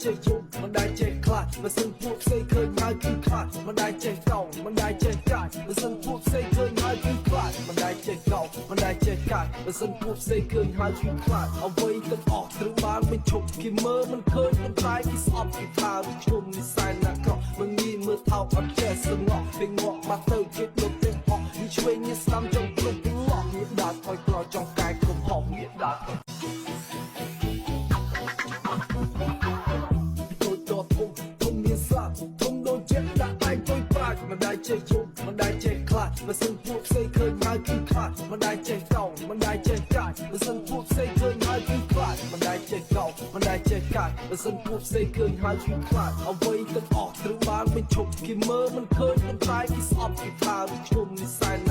ចេះយំមិនដែលចេះខ្លាចបើសិនពួកផ្សេងឃើញហើយគឺខ្លាចមិនដែលចេះកោងមិនដែលចេះកាចបើសិនពួកផ្សេងឃើញហើយគឺខ្លាចមិនដែលចេះកោងមិនដែលចេះកាចបើសិនពួកផ្សេងឃើញហើយគឺខ្លាចអ្វីទាំងអស់ត្រូវបានបញ្ឈប់គេមើលមិនឃើញប៉ុន្តែគេស្អប់គេថារូបខ្ញុំនិស័យណាក្រក់មិនងាយមើលថោកអត់ចេះសងក់ពេលងាក់បាត់ទៅគេលុបទាំងអស់នេះឆ្វេងនេះស្ដាំចង់គ្រប់ប្រឡោះងាកដើរថយក្រោយចង់កែកំហុសងាកដើរថយ តូចតធំធំមានស្លាប់ធំដូចជាដាក់ឯងទុយប្រាជ្ញមិនដែលចេះយំមិនដែលចេះខ្លាចបើសិនពួកផ្សេងឃើញហើយគឺខ្លាចមិនដែលចេះកោងមិនដែលចេះកាចបើសិនពួកផ្សេងឃើញហើយគឺខ្លាចមិនដែលចេះកោងមិនដែលចេះកាចបើសិនពួកផ្សេងឃើញហើយគឺខ្លាចអ្វីទាំងអស់ត្រូវបានបញ្ឈប់គេមើលមិនឃើញប៉ុន្តែគេស្អប់គេថារូបខ្ញុំនិស័យណា